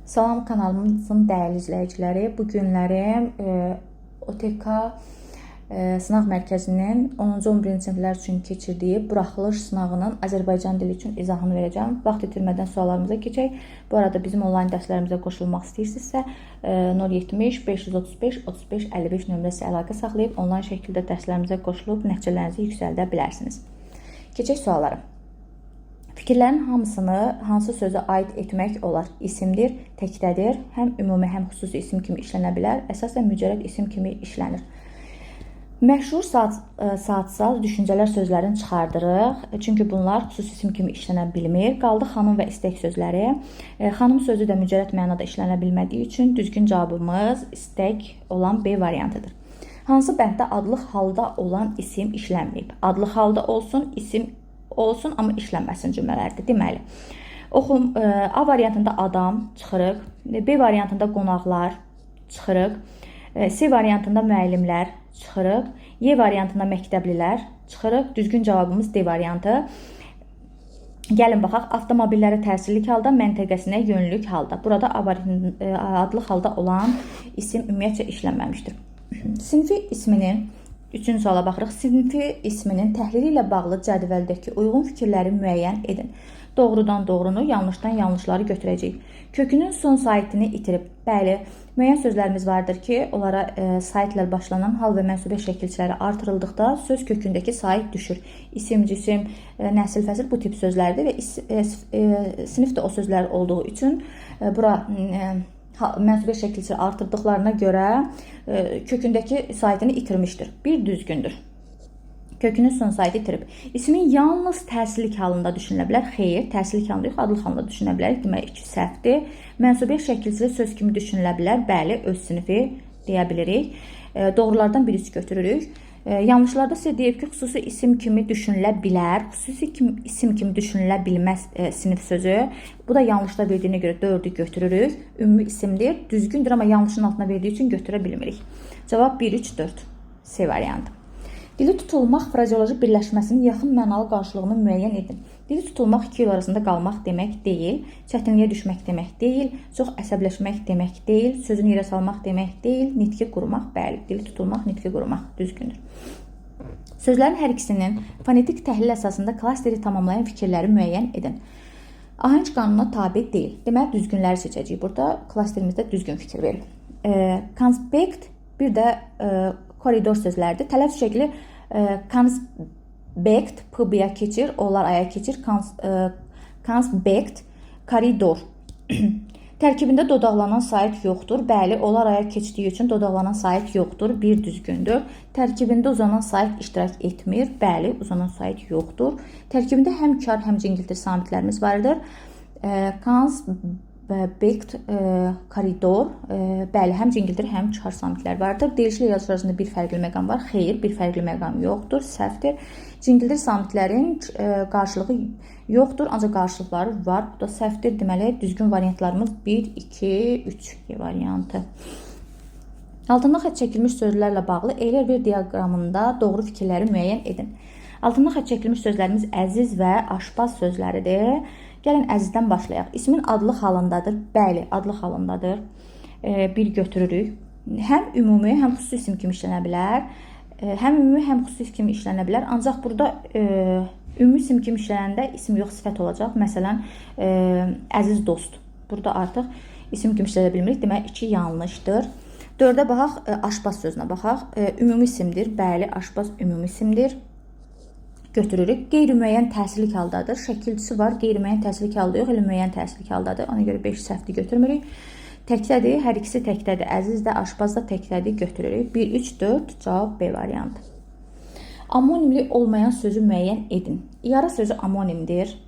Salam kanalımızın dəyərli izləyiciləri. Bu günləri OTK sınaq mərkəzinin 10-cu 11-ci siniflər üçün keçirdiyi buraxılış sınağının Azərbaycan dili üçün izahını verəcəm. Vaxt itirmədən suallarımıza keçək. Bu arada bizim onlayn dərslərimizə qoşulmaq istəyirsinizsə 070 535 35 55 nömrəsi əlaqə saxlayıb onlayn şəkildə dərslərimizə qoşulub nəticələrinizi yüksəldə bilərsiniz. Keçək suallara. Fikirlərin hamısını hansı sözə aid etmək olar? İsimdir, təkdədir, həm ümumi, həm xüsusi isim kimi işlənə bilər, əsasən mücərrəd isim kimi işlənir. Məşhur saat, saatsaz düşüncələr sözlərini çıxardırıq. Çünki bunlar xüsusi isim kimi işlənə bilmir. Qaldı xanım və istək sözləri. Xanım sözü də mücərrəd mənada işlənə bilmədiyi üçün düzgün cavabımız istək olan B variantıdır. Hansı bənddə adlıq halda olan isim işlənməyib? Adlıq halda olsun, isim olsun, amma işlənməsin cümlələrdə. Deməli, oxum A variantında adam çıxırıq, B variantında qonaqlar çıxırıq, C variantında müəllimlər çıxırıq, Y variantında məktəblilər çıxırıq. Düzgün cavabımız D variantı. Gəlin baxaq, avtomobillərə təsirlik halda, məntəqəsinə yönlük halda. Burada A variantında adlıq halda olan isim ümumiyyətcə işlənməmişdir. Sinfi isminin Üçüncü suala baxırıq. Sinfi isminin təhlili ilə bağlı cədvəldəki uyğun fikirləri müəyyən edin. Doğrudan doğrunu, yanlışdan yanlışları götürəcəyik. Kökünün son saitini itirib. Bəli, müəyyən sözlərimiz vardır ki, onlara saitlər başlanan hal və mənsubiyyət şəkilçiləri artırıldıqda söz kökündəki sait düşür. İsim, cisim, nəsil, fəsil bu tip sözlərdir və sinif də o sözlər olduğu üçün bura mənsubiyyət şəkilçisi artırdıqlarına görə kökündəki saitini itirmişdir. Bir düzgündür. Kökünün son saiti itirib. İsmin yalnız təsirlik halında düşünülə bilər. Xeyr, təsirlik halında yox, adlıq halında düşünə bilərik. Demək, 2 səhvdir. Mənsubiyyət şəkilçisi söz kimi düşünülə bilər. Bəli, öz sinifi deyə bilirik. Doğrulardan bir üç götürürük. Yanlışlarda isə deyib ki, xüsusi isim kimi düşünülə bilər. Xüsusi isim kimi düşünülə bilməz sinif sözü. Bu da yanlışda verdiyinə görə 4-ü götürürük. Ümumi isimdir. Düzgündür, amma yanlışın altına verdiyi üçün götürə bilmirik. Cavab 1, 3, 4. C variantı. Dili tutulmaq frazeoloji birləşməsinin yaxın mənalı qarşılığını müəyyən edin. Dili tutulmaq iki yol arasında qalmaq demək deyil, çətinliyə düşmək demək deyil, çox əsəbləşmək demək deyil, sözünü yerə salmaq demək deyil, nitqi qurumaq, bəli, dili tutulmaq, nitqi qurumaq düzgündür. Sözlərin hər ikisinin fonetik təhlil əsasında klasteri tamamlayan fikirləri müəyyən edin. Ahəng qanununa tabe deyil. Deməli, düzgünləri seçəcəyik. Burada klasterimizdə düzgün fikir verib. Konspekt bir də koridor sözləridir. Tələffüz şəkli konspekt P-ya keçir, onlar aya keçir. Konspekt, koridor. Tərkibində dodaqlanan sait yoxdur. Bəli, onlar aya keçdiyi üçün dodaqlanan sait yoxdur. Bir düzgündür. Tərkibində uzanan sait iştirak etmir. Bəli, uzanan sait yoxdur. Tərkibində həm kar, həm cingiltir samitlərimiz vardır. Konspekt, koridor. Bəli, həm cingiltir, həm kar samitlər vardır. Deyilişlə yazılış arasında bir fərqli məqam var. Xeyr, bir fərqli məqam yoxdur. Səhvdir. Cingiltir samitlərin qarşılığı yoxdur, ancaq qarşılıqları var. Bu da səhvdir. Deməli, düzgün variantlarımız 1, 2, 3 variantı. Altında xətt çəkilmiş sözlərlə bağlı Euler-Venn diaqramında doğru fikirləri müəyyən edin. Altında xətt çəkilmiş sözlərimiz əziz və aşpaz sözləridir. Gəlin əzizdən başlayaq. İsmin adlıq halındadır. Bəli, adlıq halındadır. Bir götürürük. Həm ümumi, həm xüsusi isim kimi işlənə bilər. Həm ümumi, həm xüsusi kimi işlənə bilər. Ancaq burada ümumi isim kimi işlənəndə isim yox, sifət olacaq. Məsələn, əziz dost. Burada artıq isim kimi işlədə bilmirik. Deməli, 2 yanlışdır. 4-ə baxaq, aşpaz sözünə baxaq. Ümumi isimdir. Bəli, aşpaz ümumi isimdir. Götürürük. Qeyri-müəyyən təsirlik haldadır. Şəkilçisi var. Qeyri-müəyyən təsirlik halda yox, elə müəyyən təsirlik haldadır. Ona görə 5 səhvdir götürmürük. Təkdədir. Hər ikisi təkdədir. Əziz də, aşpaz da təkdədir. Götürürük. 1, 3, 4. Cavab B variantı. Amonimli olmayan sözü müəyyən edin. Yara sözü amonimdir.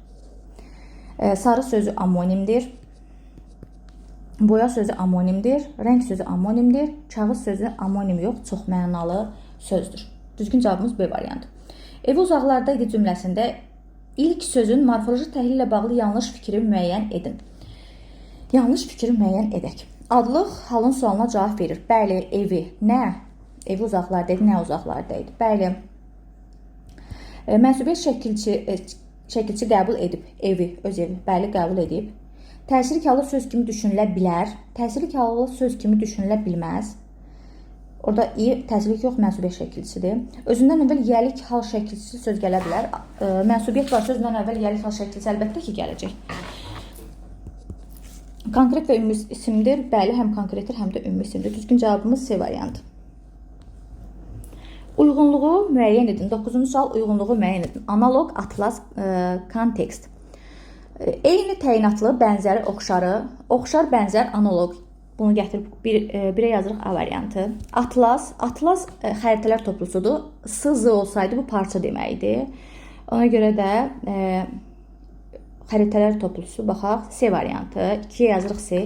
Sarı sözü amonimdir. Boya sözü amonimdir. Rəng sözü amonimdir. Kağız sözü amonim yox, çox mənalı sözdür. Düzgün cavabımız B variantı. Evi uzaqlarda idi cümləsində ilk sözün morfoloji təhlil ilə bağlı yanlış fikri müəyyən edin. Yanlış fikri müəyyən edək. Adlıq halın sualına cavab verir. Bəli, evi. Nə? Evi uzaqlarda idi, nə uzaqlarda idi? Bəli. Mənsubiyyət şəkilçi qəbul edib. Evi, öz evi. Bəli, qəbul edib. Təsirli hallı söz kimi düşünülə bilər. Təsirli hallı söz kimi düşünülə bilməz. Orada i təsirlik yox, mənsubiyyət şəkilçisidir. Özündən əvvəl yəlik hal şəkilçisi söz gələ bilər. Mənsubiyyət varsa özündən əvvəl yəlik hal şəkilçisi əlbəttə ki, gələcək. Konkret və ümumi isimdir. Bəli, həm konkretdir, həm də ümumi isimdir. Düzgün cavabımız C variantı. Uyğunluğu müəyyən edin. 9-cu sual uyğunluğu müəyyən edin. Analoq, atlas, kontekst. Eyni təyinatlı, bənzəri, oxşarı, oxşar, bənzər, analoq. Bunu gətirib birə yazırıq A variantı. Atlas, atlas xəritələr toplusudur. S, Z olsaydı bu parça deməkdir. Ona görə də xəritələr toplusu baxaq C variantı. 2-yə yazırıq C.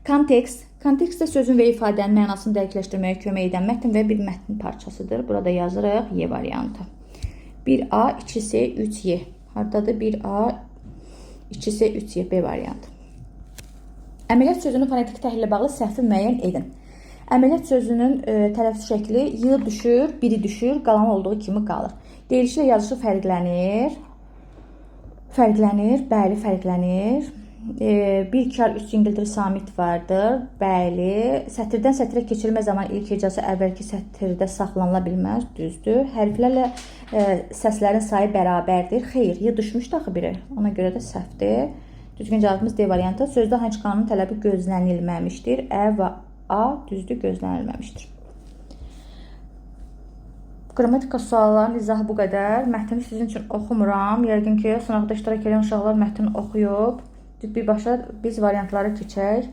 Kontekst. Kontekst də sözün və ifadənin mənasını dəqiqləşdirməyə kömək edən mətn və bir mətn parçasıdır. Burada yazırıq Y variantı. 1A, 2C, 3Y. Hardadır? 1A, 2C, 3Y B variantı. Əməliyyat sözünün fonetik təhlillə bağlı səhvi müəyyən edin. Əməliyyat sözünün tələffüz şəkli y düşür, biri düşür, qalan olduğu kimi qalır. Deyilişi ilə yazışı fərqlənir. Fərqlənir, bəli, fərqlənir. Bir kar, 3 yüngüldür samit vardır. Bəli. Sətirdən sətirə keçirmə zamanı ilk hecası əvvəlki sətirdə saxlanıla bilməz. Düzdür. Hərflərlə səslərin sayı bərabərdir. Xeyr, y düşmüşdü axı biri. Ona görə də səhvdir. Düzgün cavabımız D variantı. Sözdə hansı qanun tələbi gözlənilməmişdir. Ə və A düzdür, gözlənilməmişdir. Qrammatika suallarının izahı bu qədər. Mətni sizin üçün oxumuram. Yəqin ki, sınaqda iştirak edən uşaqlar mətni oxuyub. Birbaşa biz variantlara keçək.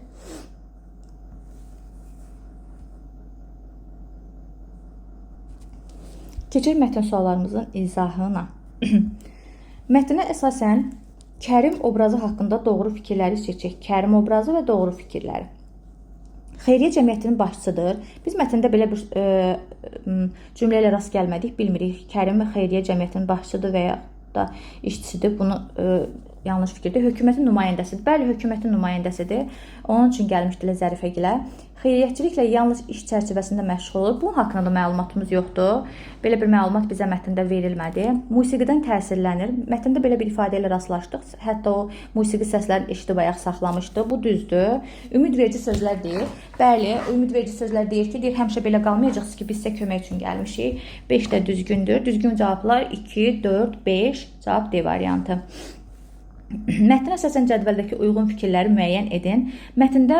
Keçək mətn suallarımızın izahına. Mətnə əsasən Kərim obrazı haqqında doğru fikirləri seçək. Kərim obrazı və doğru fikirləri. Xeyriyyə cəmiyyətinin başçısıdır. Biz mətndə belə bir cümlə ilə rast gəlmədik, bilmirik. Kərim xeyriyyə cəmiyyətinin başçısıdır və ya da işçisidir. Bunu yanlış fikirdir. Hökumətin nümayəndəsidir. Bəli, hökumətin nümayəndəsidir. Onun üçün gəlmişdilər Zərifəgilə. Xeyriyyətçiliklə yalnız iş çərçivəsində məşğul olur. Bunun haqqında da məlumatımız yoxdur. Belə bir məlumat bizə mətndə verilmədi. Musiqidən təsirlənir. Mətndə belə bir ifadə ilə rastlaşdıq. Hətta o musiqi səslərini eşidib ayaq saxlamışdı. Bu düzdür. Ümidverici sözlər deyir. Bəli, ümidverici sözlər deyir ki, deyir həmişə belə qalmayacaqsınız ki, biz sizə kömək üçün gəlmişik. 5 də düzgündür. Düzgün cavablar 2, 4, 5. Cavab D variantı. Mətnə əsasən cədvəldəki uyğun fikirləri müəyyən edin. Mətndə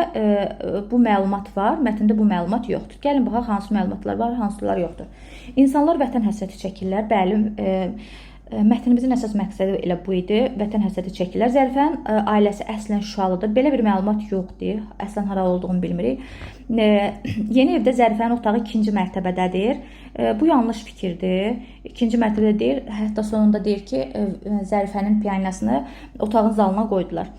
bu məlumat var, mətndə bu məlumat yoxdur. Gəlin baxaq hansı məlumatlar var, hansılar yoxdur. İnsanlar vətən həsrəti çəkirlər. Bəli, mətnimizin əsas məqsədi elə bu idi. Vətən həsrəti çəkirlər. Zərifənin ailəsi əslən Şuşalıdır. Belə bir məlumat yoxdur. Əslən hara olduğunu bilmirik. Yeni evdə Zərifənin otağı ikinci mərtəbədədir. Bu yanlış fikirdir. İkinci mərtəbədə deyir, hətta sonunda deyir ki, Zərifənin pianinasını otağın zalına qoydular.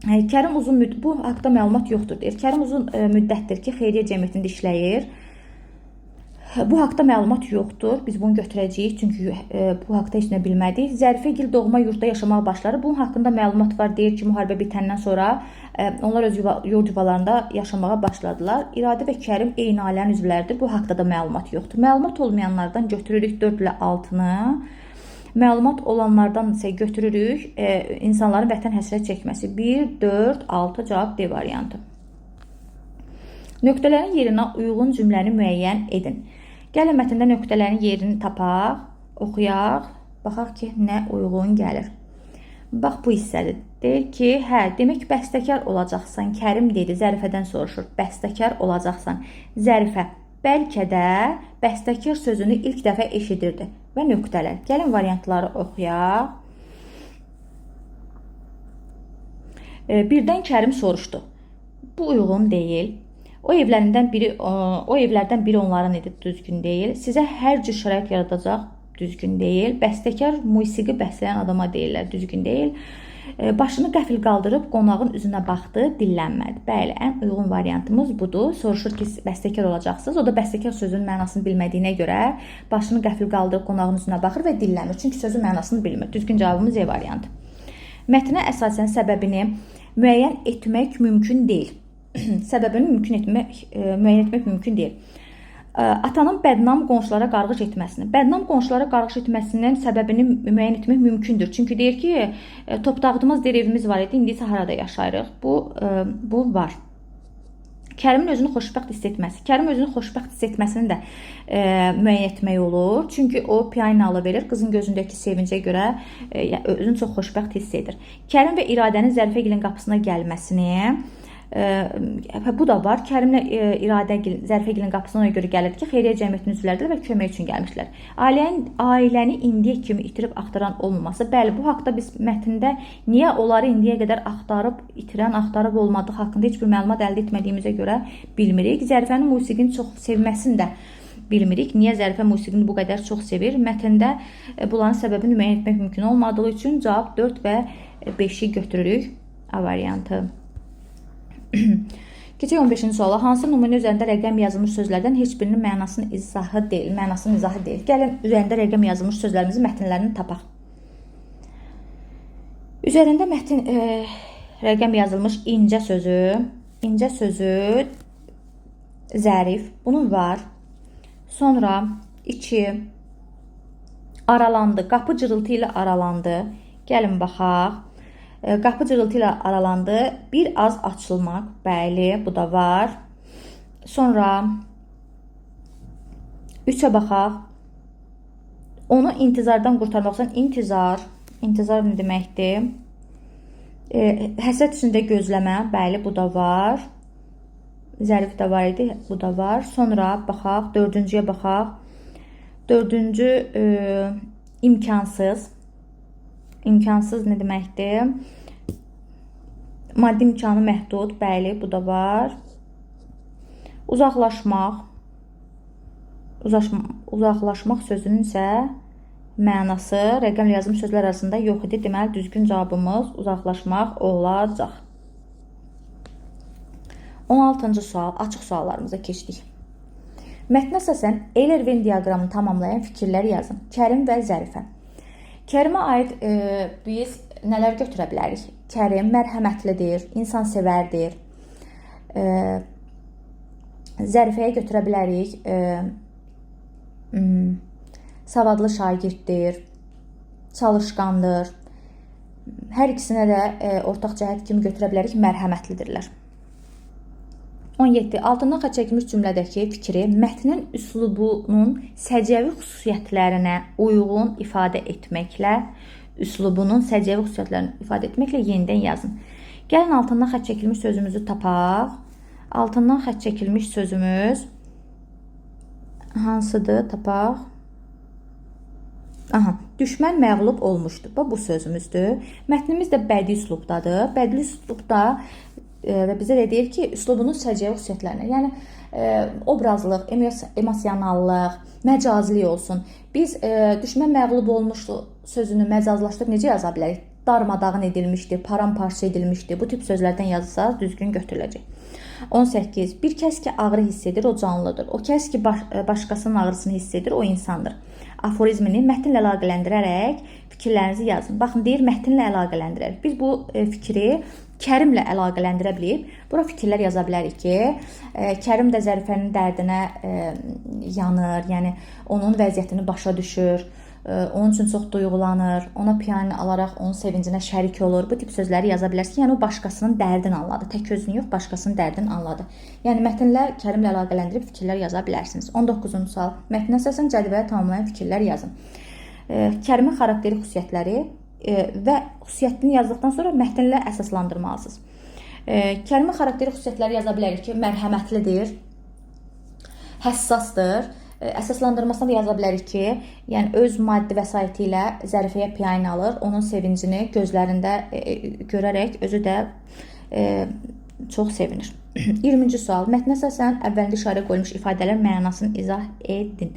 Kərim uzun müddət bu haqda məlumat yoxdur deyir. Kərim uzun müddətdir ki, xeyriyyə cəmiyyətində işləyir. Bu haqda məlumat yoxdur. Biz bunu götürəcəyik, çünki bu haqda heç nə bilmədik. Zərifəgil doğma yurdda yaşamağa başlar. Bunun haqqında məlumat var. Deyir ki, müharibə bitəndən sonra onlar öz yurd yuvalarında yaşamağa başladılar. İradə və Kərim eyni ailənin üzvləridir. Bu haqda da məlumat yoxdur. Məlumat olmayanlardan götürürük 4 ilə 6-nı. Məlumat olanlardan isə götürürük insanların vətən həsrət çəkməsi. 1, 4, 6 cavab D variantı. Nöqtələrin yerinə uyğun cümləni müəyyən edin. Gəlin mətndə nöqtələrin yerini tapaq, oxuyaq, baxaq ki, nə uyğun gəlir. Bax bu hissədir. Deyir ki, hə, demək bəstəkar olacaqsan. Kərim dedi, Zərifədən soruşur. Bəstəkar olacaqsan. Zərifə, bəlkə də bəstəkar sözünü ilk dəfə eşidirdi. Və nöqtələr. Gəlin variantları oxuyaq. Birdən Kərim soruşdu. Bu uyğun deyil. O evlərdən biri onların idi, düzgün deyil. Sizə hər cür şərait yaradacaq, düzgün deyil. Bəstəkar musiqi bəsləyən adama deyirlər, düzgün deyil. Başını qəfil qaldırıb qonağın üzünə baxdı, dillənmədi. Bəli, ən uyğun variantımız budur. Soruşur ki, bəstəkar olacaqsınız. O da bəstəkar sözünün mənasını bilmədiyinə görə başını qəfil qaldırıb qonağın üzünə baxır və dillənmir. Çünki sözün mənasını bilmir. Düzgün cavabımız E variantı. Mətnə əsasən səbəbini müəyyən etmək mümkün deyil. Səbəbini müəyyən etmək mümkün deyil. Atanın bədnam qonşulara qarğış etməsini. Bədnam qonşulara qarğış etməsinin səbəbini müəyyən etmək mümkündür. Çünki deyir ki, top dağıtmaz deyir evimiz var idi, indi isə harada yaşayırıq? Bu var. Kərimin özünü xoşbəxt hiss etməsi. Kərim özünü xoşbəxt hiss etməsini də müəyyən etmək olur. Çünki o pianino alıb verir. Qızın gözündəki sevincə görə özünü çox xoşbəxt hiss edir. Kərim və İradənin Zərifəgilin qapısına gəlməsini, bu da var. Kərimlə İradəgil Zərifəgilin qapısına ona görə gəlirdi ki, xeyriyyə cəmiyyətinin üzvləridirlər və kömək üçün gəlmişdilər. Ailəni indiyə kimi itirib axtaran olmaması. Bəli, bu haqda biz mətndə niyə onları indiyə qədər axtarıb itirən, axtarıb olmadığı haqqında heç bir məlumat əldə etmədiyimizə görə bilmirik. Zərifənin musiqini çox sevməsini də bilmirik. Niyə Zərifə musiqini bu qədər çox sevir? Mətndə bunların səbəbini müəyyən etmək mümkün olmadığı üçün cavab 4 və 5-i götürürük. A variantı. Keçək 15-ci suala. Hansı nümunə üzərində rəqəm yazılmış sözlərdən heç birinin mənasının izahı deyil? Mənasının izahı deyil. Gəlin üzərində rəqəm yazılmış sözlərimizin mətnlərini tapaq. Üzərində mətn rəqəm yazılmış incə sözü, incə sözü zərif. Bunun var. Sonra 2 aralandı. Qapı cırıltı ilə aralandı. Gəlin baxaq. Qapı cırıltı ilə aralandı. Bir az açılmaq. Bəli, bu da var. Sonra 3-ə baxaq. Onu intizardan qurtarmaq üçün intizar. İntizar nə deməkdir? Həsrət içində gözləmə. Bəli, bu da var. Zərif də var idi. Bu da var. Sonra baxaq, dördüncüyə baxaq. Dördüncü imkansız. İmkansız nə deməkdir? Maddi imkanı məhdud. Bəli, bu da var. Uzaqlaşmaq. Uzaqlaşmaq sözünün isə mənası rəqəmlə yazılmış sözlər arasında yox idi. Deməli, düzgün cavabımız uzaqlaşmaq olacaq. 16-cı sual, açıq suallarımıza keçdik. Mətnə əsasən Euler-Venn diaqramını tamamlayan fikirlər yazın. Kərim və Zərifə. Kərimə aid biz nələr götürə bilərik? Kərim mərhəmətlidir, insansevərdir. Zərifəyə götürə bilərik. Savadlı şagirddir, çalışqandır. Hər ikisinə də ortaq cəhət kimi götürə bilərik, mərhəmətlidirlər. 17. Altından xətt çəkilmiş cümlədəki fikri mətnin üslubunun səciyyəvi xüsusiyyətlərinə uyğun ifadə etməklə, üslubunun səciyyəvi xüsusiyyətlərini ifadə etməklə yenidən yazın. Gəlin altından xətt çəkilmiş sözümüzü tapaq. Altından xətt çəkilmiş sözümüz hansıdır? Tapaq. Aha, düşmən məğlub olmuşdu. Bax, bu sözümüzdür. Mətnimiz də bədii üslubdadır. Bədii üslubda və bizə də deyir ki, üslubunun səciyyəvi xüsusiyyətlərinə, yəni obrazlıq, emosionallıq, məcaziliyi olsun. Biz düşmən məğlub olmuşdu sözünü məcazlaşdırıb necə yaza bilərik? Darmadağın edilmişdi, paramparça edilmişdi. Bu tip sözlərdən yazsaq düzgün götürüləcək. 18. Bir kəs ki ağrı hiss edir, o canlıdır. O kəs ki başqasının ağrısını hiss edir, o insandır. Aforizmini mətnlə əlaqələndirərək fikirlərinizi yazın. Baxın, deyir mətnlə əlaqələndirərək. Biz bu fikri Kərimlə əlaqələndirə bilib, bura fikirlər yaza bilərik ki, Kərim də Zərifənin dərdinə yanır, yəni onun vəziyyətini başa düşür, onun üçün çox duyğulanır, ona pianino alaraq onun sevincinə şərik olur. Bu tip sözləri yaza bilərsiniz ki, yəni o başqasının dərdini anladı. Tək özünü yox, başqasının dərdini anladı. Yəni mətnlə Kərimlə əlaqələndirib fikirlər yaza bilərsiniz. 19-cu sual. Mətnə əsasən cədvələ tamamlayan fikirlər yazın. Kərimin xarakteri xüsusiyyətləri və xüsusiyyətini yazdıqdan sonra mətnlə əsaslandırmalısınız. Kərimin xarakteri xüsusiyyətləri yaza bilərik ki, mərhəmətlidir, həssasdır. Əsaslandırmasına da yaza bilərik ki, yəni öz maddi vəsaiti ilə Zərifəyə pianino alır, onun sevincini gözlərində görərək özü də çox sevinir. 20-ci sual. Mətnə əsasən əvvəlində işarə qoyulmuş ifadələr mənasını izah edin.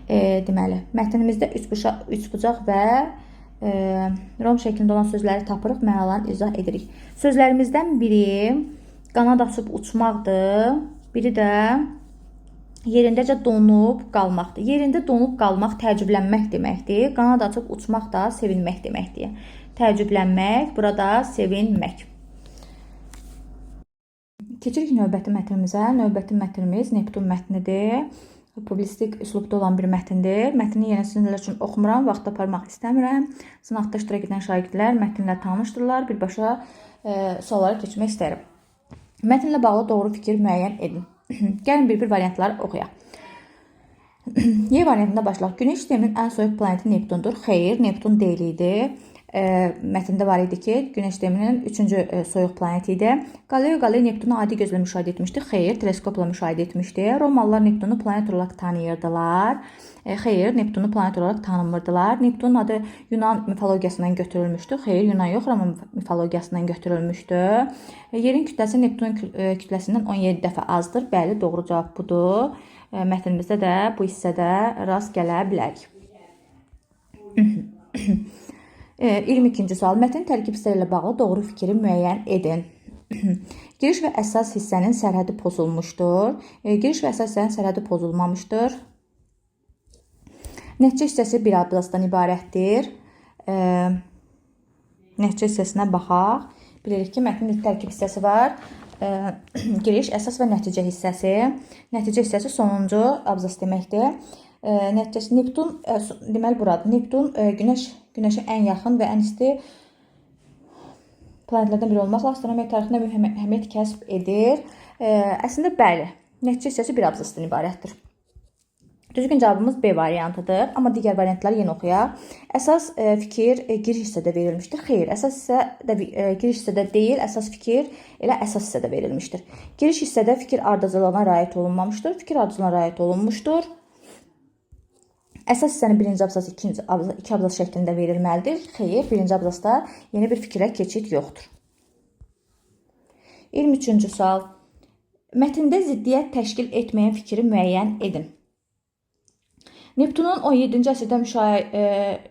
Deməli, mətnimizdə üçbucaq və rom şəklində olan sözləri tapırıq, mənalarını izah edirik. Sözlərimizdən biri qanad açıb uçmaqdır, biri də yerindəcə donub qalmaqdır. Yerində donub qalmaq təəccüblənmək deməkdir. Qanad açıb uçmaq da sevinmək deməkdir. Təəccüblənmək, burada sevinmək. Keçirik növbəti mətnimizə. Növbəti mətnimiz Neptun mətnidir. Publisistik üslubda olan bir mətndir. Mətni yenə sizinlər üçün oxumuram, vaxt aparmaq istəmirəm. Sınaqda iştirak edən şagirdlər mətnlə tanışdırlar. Birbaşa suallara keçmək istəyirəm. Mətnlə bağlı doğru fikir müəyyən edin. Gəlin bir-bir variantları oxuyaq. Y variantında başlayaq. Günəş sisteminin ən soyuq planeti Neptundur. Xeyr, Neptun deyil idi. Mətndə var idi ki, Günəş sisteminin 3-cü soyuq planeti idi. Galileo Galilei Neptunu adi gözlə müşahidə etmişdi. Xeyr, teleskopla müşahidə etmişdi. Romalılar Neptunu planet olaraq tanıyırdılar. Xeyr, Neptunu planet olaraq tanımırdılar. Neptunun adı Yunan mifologiyasından götürülmüşdü. Xeyr, Yunan yox, Roma mifologiyasından götürülmüşdü. Yerin kütləsi Neptunun kütləsindən 17 dəfə azdır. Bəli, doğru cavab budur. Mətnimizdə də bu hissədə rast gələ bilərik. 22-ci sual. Mətnin tərkib hissələri ilə bağlı doğru fikri müəyyən edin. Giriş və əsas hissənin sərhədi pozulmuşdur. Giriş və əsas hissənin sərhədi pozulmamışdır. Nəticə hissəsi bir abzasdan ibarətdir. Nəticə hissəsinə baxaq. Bilirik ki, mətnin tərkib hissəsi var. Giriş, əsas və nəticə hissəsi. Nəticə hissəsi sonuncu abzas deməkdir. Nəticəsi Neptun, deməli buradır. Neptun Günəşə ən yaxın və ən isti planetlərdən biri olmaqla astronomiya tarixində mühüm əhəmiyyət kəsb edir. Əslində bəli, nəticə hissəsi bir abzasdan ibarətdir. Düzgün cavabımız B variantıdır. Amma digər variantları yenə oxuyaq. Əsas fikir giriş hissədə verilmişdir. Xeyr, əsas hissə də giriş hissədə deyil, əsas fikir elə əsas hissədə verilmişdir. Giriş hissədə fikir ardıcıllığına riayət olunmamışdır. Fikir ardıcıllığına riayət olunmuşdur. Əsas hissənin birinci abzası, ikinci abzas, iki abzas şəklində verilməlidir. Xeyr, birinci abzasda yeni bir fikrə keçid yoxdur. 23-cü sual. Mətndə ziddiyyət təşkil etməyən fikri müəyyən edin. Neptunun 17-ci əsrdə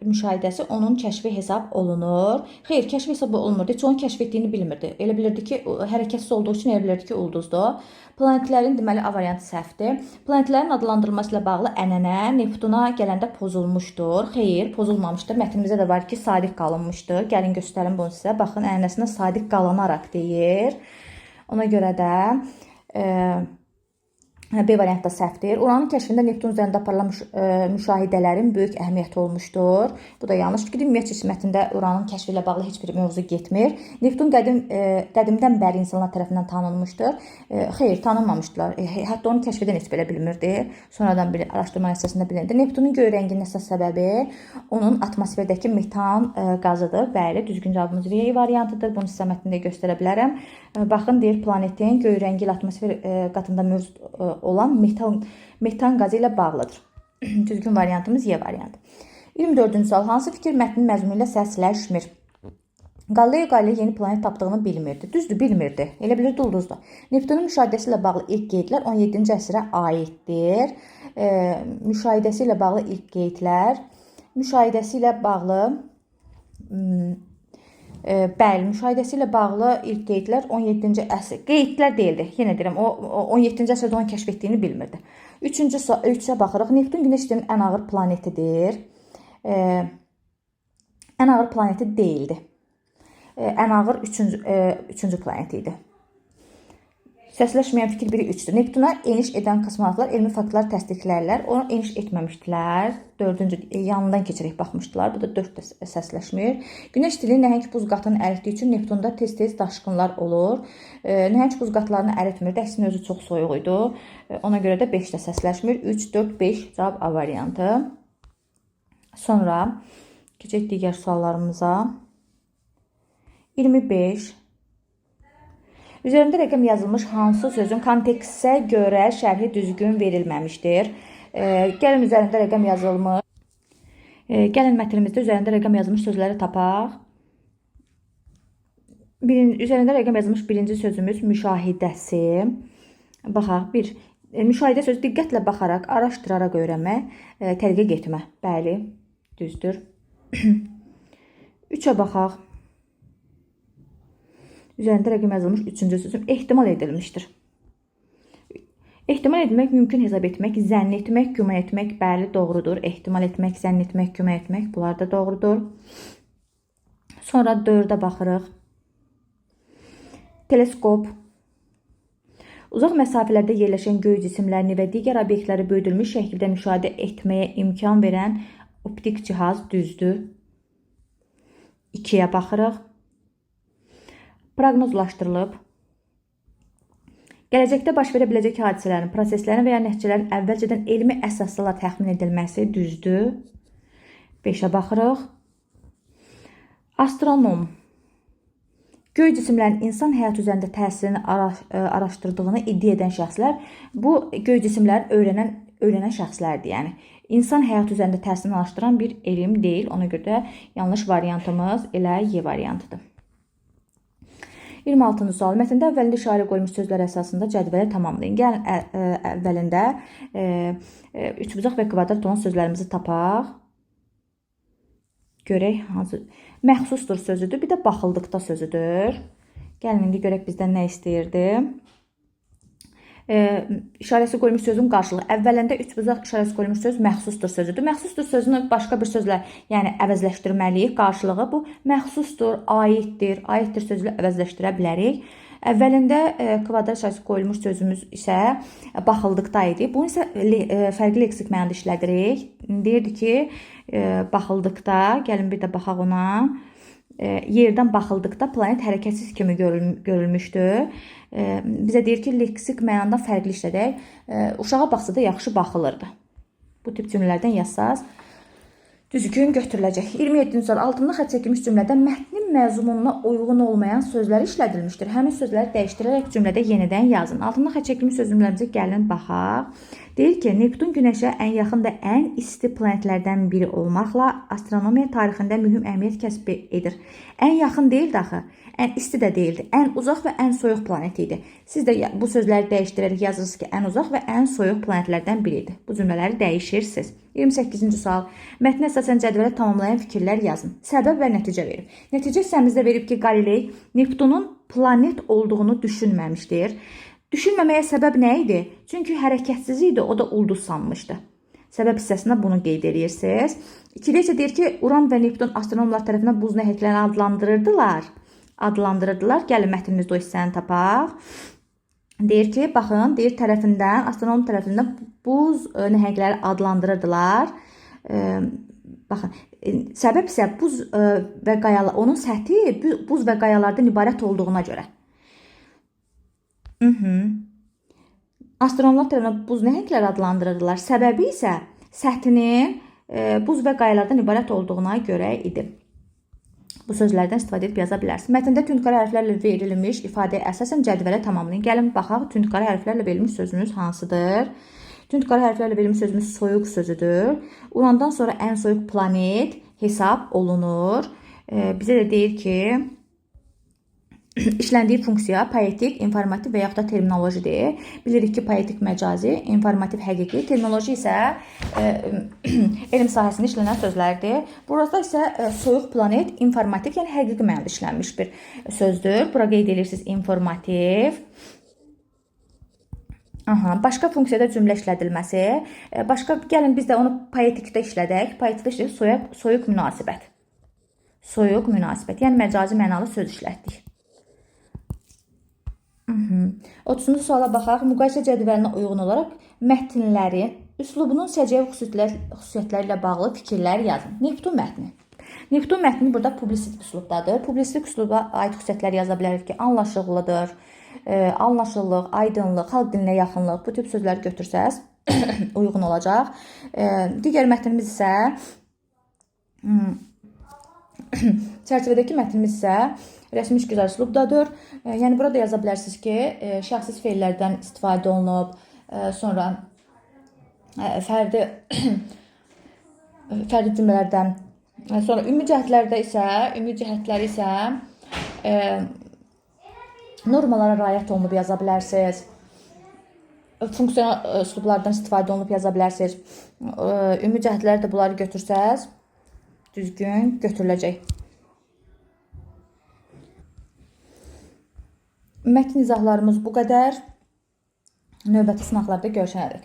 müşahidəsi onun kəşfi hesab olunur. Xeyr, kəşfi hesab olunmurdu. Heç onun kəşf etdiyini bilmirdi. Elə bilirdi ki, hərəkətsiz olduğu üçün elə bilirdi ki, ulduzdur. Planetlərin, deməli, A variantı səhvdir. Planetlərin adlandırılması ilə bağlı ənənə Neptuna gələndə pozulmuşdur. Xeyr, pozulmamışdır. Mətnimizdə də var ki, sadiq qalınmışdır. Gəlin göstərim bunu sizə. Baxın, ənənəsinə sadiq qalınaraq deyir. Ona görə də B variantı da səhvdir. Uranın kəşfində Neptun üzərində aparılan müşahidələrin böyük əhəmiyyəti olmuşdur. Bu da yanlış fikirdir. Ümumiyyətcə mətndə Uranın kəşfi ilə bağlı heç bir mövzu getmir. Neptun qədimdən bəri insanlar tərəfindən tanınmışdır. Xeyr, tanınmamışdılar. Hətta onu kəşf edən heç belə bilmirdi. Sonradan bir araşdırma nəticəsində bilindi. Neptunun göy rənginin əsas səbəbi onun atmosferdəki metan qazıdır. Bəli, düzgün cavabımız V variantıdır. Bunu sizə mətndə göstərə bilərəm. Baxın, deyir, planetin göy rəngi ilə atmosfer qatında mövcud olan metan qazı ilə bağlıdır. Düzgün variantımız Y variantı. 24-cü sual. Hansı fikir mətnin məzmunu ilə səsləşmir? Galileo Galilei yeni planet tapdığını bilmirdi. Düzdür, bilmirdi. Elə bilirdi ulduzdur. Neptunun müşahidəsi ilə bağlı ilk qeydlər 17-ci əsrə aiddir. Müşahidəsi ilə bağlı ilk qeydlər, müşahidəsi ilə bağlı bəli, müşahidəsi ilə bağlı ilk qeydlər 17-ci əsr. Qeydlər deyildi. Yenə deyirəm, o 17-ci əsrdə onu kəşf etdiyini bilmirdi. Üçüncü üçə baxırıq. Neptun Günəş sisteminin ən ağır planetidir. Ən ağır planeti deyildi. Ən ağır üçüncü planeti idi. Səsləşməyən fikir 1-i 3-dür. Neptuna eniş edən kosmonavtlar elmi faktlar təsdiqlərlər. Ona eniş etməmişdilər. Dördüncü, yanından keçərək baxmışdılar. Bu da 4 də səsləşmir. Günəş dili nəhəng buz qatını əritdiyi üçün Neptunda tez-tez daşqınlar olur. Nəhəng buz qatlarını əritmirdi. Əksinə özü çox soyuq idi. Ona görə də 5 də səsləşmir. 3, 4, 5 cavab A variantı. Sonra keçək digər suallarımıza. 25. Üzərində rəqəm yazılmış hansı sözün kontekstə görə şərhi düzgün verilməmişdir? Gəlin üzərində rəqəm yazılmış. Gəlin mətnimizdə üzərində rəqəm yazılmış sözləri tapaq. Üzərində rəqəm yazılmış birinci sözümüz müşahidəsi. Baxaq, bir müşahidə sözü diqqətlə baxaraq, araşdıraraq öyrənmə, tədqiq etmə. Bəli, düzdür. 3-ə baxaq. Üzərində rəqəm yazılmış üçüncü sözüm ehtimal edilmişdir. Ehtimal etmək, mümkün hesab etmək, zənn etmək, güman etmək, bəli, doğrudur. Ehtimal etmək, zənn etmək, güman etmək, bunlar da doğrudur. Sonra 4-ə baxırıq. Teleskop. Uzaq məsafələrdə yerləşən göy cisimlərini və digər obyektləri böyüdülmüş şəkildə müşahidə etməyə imkan verən optik cihaz, düzdür. 2-yə baxırıq. Proqnozlaşdırılıb. Gələcəkdə baş verə biləcək hadisələrin, proseslərin və ya nəticələrin əvvəlcədən elmi əsaslarla təxmin edilməsi, düzdür. 5-ə baxırıq. Astronom. Göy cisimlərin insan həyatı üzərində təsirini araşdırdığını iddia edən şəxslər bu göy cisimləri öyrənən şəxslərdir. Yəni insan həyatı üzərində təsirini araşdıran bir elm deyil. Ona görə də yanlış variantımız elə Y variantıdır. 26-cı sual. Mətndə əvvəlində işarə qoyulmuş sözlər əsasında cədvəli tamamlayın. Gəlin əvvəlində üçbucaq və kvadrat olan sözlərimizi tapaq. Görək hansı məxsusdur sözüdür, bir də baxıldıqda sözüdür. Gəlin indi görək bizdən nə istəyirdi. İşarəsi qoyulmuş sözün qarşılığı. Əvvəlində üçbucaq işarəsi qoyulmuş söz məxsusdur sözüdür. Məxsusdur sözünü başqa bir sözlə, yəni əvəzləşdirməliyik. Qarşılığı bu məxsusdur, aiddir. Aiddir sözlə əvəzləşdirə bilərik. Əvvəlində kvadrat işarəsi qoyulmuş sözümüz isə baxıldıqda idi. Bunu isə fərqli leksik mənada işlədirik. Deyirdi ki, baxıldıqda, gəlin bir də baxaq ona. Yerdən baxıldıqda planet hərəkətsiz kimi görülmüşdü. Bizə deyir ki, leksik mənada fərqli işlədək. Uşağa baxsa da yaxşı baxılırdı. Bu tip cümlələrdən yazsaz düzgün götürüləcək. 27-ci sual. Altında xətt çəkilmiş cümlədə mətnin məzmununa uyğun olmayan sözlər işlədilmişdir. Həmin sözləri dəyişdirərək cümlədə yenidən yazın. Altında xətt çəkilmiş söz cümləmizə gəlin baxaq. Deyir ki, Neptun Günəşə ən yaxın və ən isti planetlərdən biri olmaqla astronomiya tarixində mühüm əhəmiyyət kəsb edir. Ən yaxın deyildi axı, ən isti də deyildi. Ən uzaq və ən soyuq planet idi. Siz də bu sözləri dəyişdirərək yazırsınız ki, ən uzaq və ən soyuq planetlərdən biri idi. Bu cümlələri dəyişirsiniz. 28-ci sual. Mətnə əsasən cədvələ tamamlayan fikirlər yazın. Səbəb və nəticə verib. Nəticə hissəmizdə verib ki, Qaliley Neptunun planet olduğunu düşünməmişdir. Düşünməməyə səbəb nə idi? Çünki hərəkətsiz idi, o da ulduz sanmışdı. Səbəb hissəsində bunu qeyd edirsiniz. İkidə isə deyir ki, Uran və Neptun astronomlar tərəfindən buz nəhəngləri adlandırırdılar. Gəlin mətnimizdə o hissəni tapaq. Deyir ki, baxın, deyir tərəfindən, astronom tərəfindən buz nəhəngləri adlandırırdılar. Baxın, səbəb isə buz və qayalar, onun səthi buz və qayalardan ibarət olduğuna görə. Astronomlar tərəfindən buz nəhəngləri adlandırırdılar. Səbəbi isə səthinin buz və qayalardan ibarət olduğuna görə idi. Bu sözlərdən istifadə edib yaza bilərsiniz. Mətndə tündqara hərflərlə verilmiş ifadəyə əsasən cədvələ tamamlayın. Gəlin baxaq, tündqara hərflərlə verilmiş sözümüz hansıdır? Tündqara hərflərlə verilmiş sözümüz soyuq sözüdür. Urandan sonra ən soyuq planet hesab olunur. Bizə də deyir ki, işləndiyi funksiya poetik, informativ və yaxud da terminolojidir. Bilirik ki, poetik məcazi, informativ həqiqi, terminoloji isə elm sahəsində işlənən sözlərdir. Burada isə soyuq planet informativ, yəni həqiqi mənada işlənmiş bir sözdür. Bura qeyd edirsiniz informativ. Aha, başqa funksiyada cümlə işlədilməsi. Başqa, gəlin biz də onu poetikdə işlədək. Poetikdə işlədək soyuq münasibət. Soyuq münasibət, yəni məcazi mənalı söz işlətdik. 30-cu suala baxaq. Müqayisə cədvəlinə uyğun olaraq mətnlərin üslubunun səciyyəvi xüsusiyyətləri ilə bağlı fikirlər yazın. Neptun mətni. Neptun mətni burada publisistik üslubdadır. Publisistik üsluba aid xüsusiyyətlər yaza bilərik ki, anlaşılıqlıdır, anlaşıllıq, aydınlıq, xalq dilinə yaxınlıq, bu tip sözləri götürsəz uyğun olacaq. Digər mətnimiz isə çərçivədəki mətnimiz isə rəsmi işgüzar üslubdadır. Yəni burada yaza bilərsiniz ki, şəxsiz feillərdən istifadə olunub, sonra fərdi cümlələrdən, sonra ümumi cəhətlərdə isə, ümumi cəhətləri isə normalara riayət olunub yaza bilərsiniz. Funksional üslublardan istifadə olunub yaza bilərsiniz. Ümumi cəhətləri də bunları götürsəz düzgün götürüləcək. Mətn izahlarımız bu qədər. Növbəti sınaqlarda görüşənədək.